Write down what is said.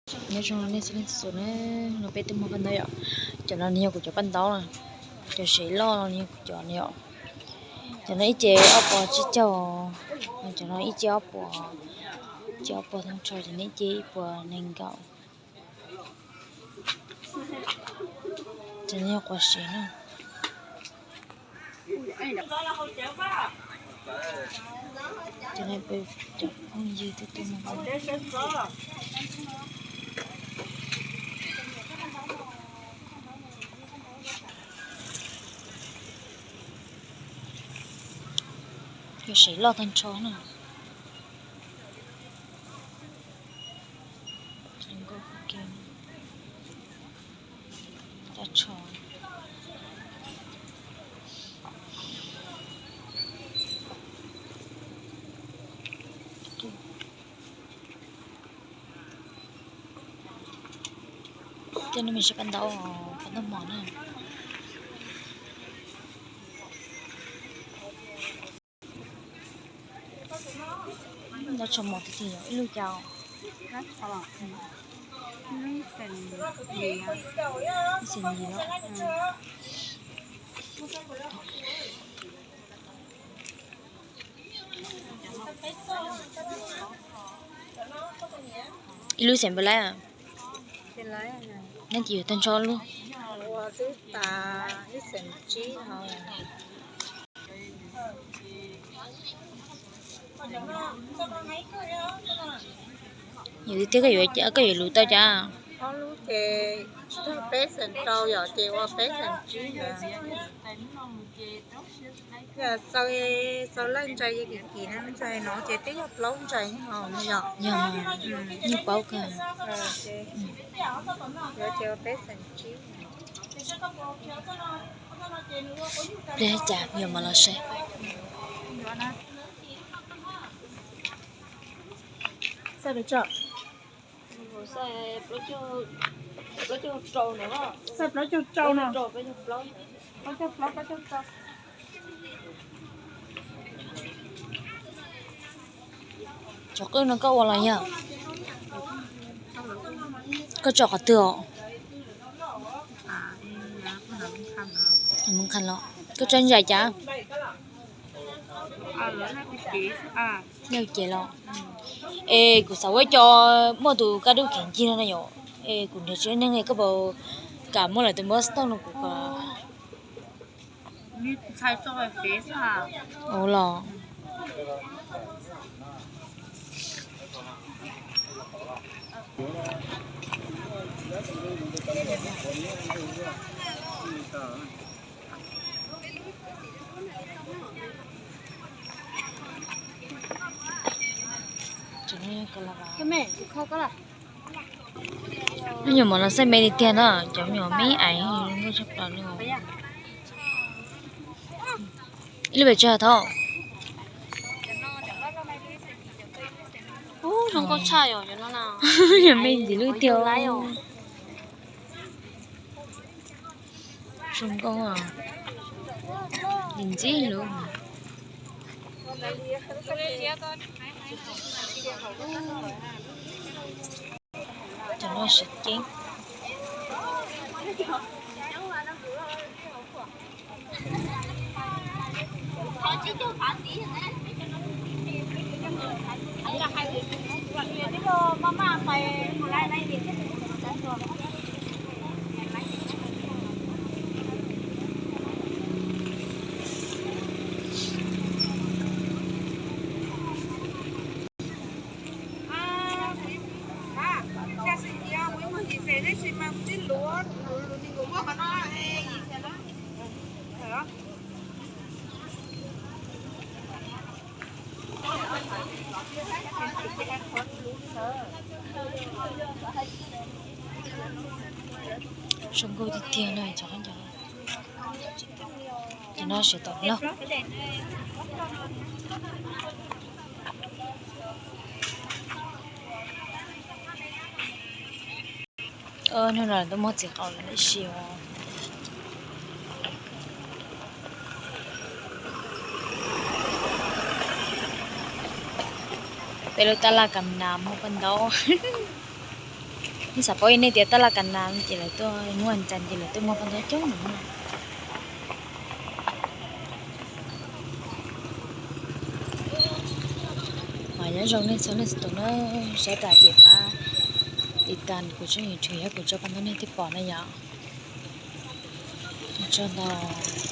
Nyob zoo nej txhua leej txhua tus na, no peb twb muag paj ntaub yom. Cov no nws yog kuv cov paj ntaub na, cov sev loj no nws yog kuv cov no yom. Cov no ib ce ob puas tsib caug, cov no ib ce ob puas, ib ce ob puas thaj ntsho, cov no ib ce ib puas nees nkaum. Cov no yog quav sev na. Cov no peb cov phooj ywg twb tuaj mus. Yog sev loj tag nrho na. Tej no mas saib paj ntaub, paj ntaub mos na. Ntaub tsho mos tiag tiag yom, ib lub cas? Ib xees yim los? Ib lub xees npaum li? Nej tis yuav tag nrho lub. Yus tiag tiag koj yuav, koj yuav lus tau cas? Ob lub ces peb xees rau yom, ces ua peb xees tsib ntawd. Yog xaus, xaus laj ntsais kim kim na, ntsais no ces twb yog plaub ntsais os yom. Yog mas, yeej paub kawg. Yuav ces ua peb xees tsib. Pliag cas yog mas los saib. Xaij plaub caug rau no. Plaub caug plaub, plaub caug rau. Cov qwj no koj ua los yog? Koj tso qhov twg os? Koj tso ntsais cas? Yog ces los. Es kuv xav ua cov muaj tus kaj dub khiav ncig no na yom. Es kuv nrhiav tsis tau neeg, koj puas kam muab lawv tus npawb xov tooj rau kuv kom. Ua los. Nyuam mov los xaij me li tiag na, cov nyuam mib ais muaj tshaj plaws li. Ib lub pes tsawg thov? Zoo nkauj tshaj yom, cov no na. Yog me ntxiv lub tiag. Zoo nkauj, ntxim ntxim lub. Cov no siv ceeb. Zoo nkauj tiag tiag na cov, cov no siv tom loj. Hnub no tuaj muag txiv qaub lawm ib si os. Peb lub tab laj kam nas muag paj ntaub. Nej xav paub nej tias tab laj Kas Nas ces lawv tuaj muaj ncas ces lawv tuaj muaj paj ntaub coob no. Mas nyob zoo nej txhua leej txhua tus na, saib tas ces pab tiv tas kuv tshooj YouTube yog kuv tso paj ntaub nej thiaj pom na yom. Tso ntau.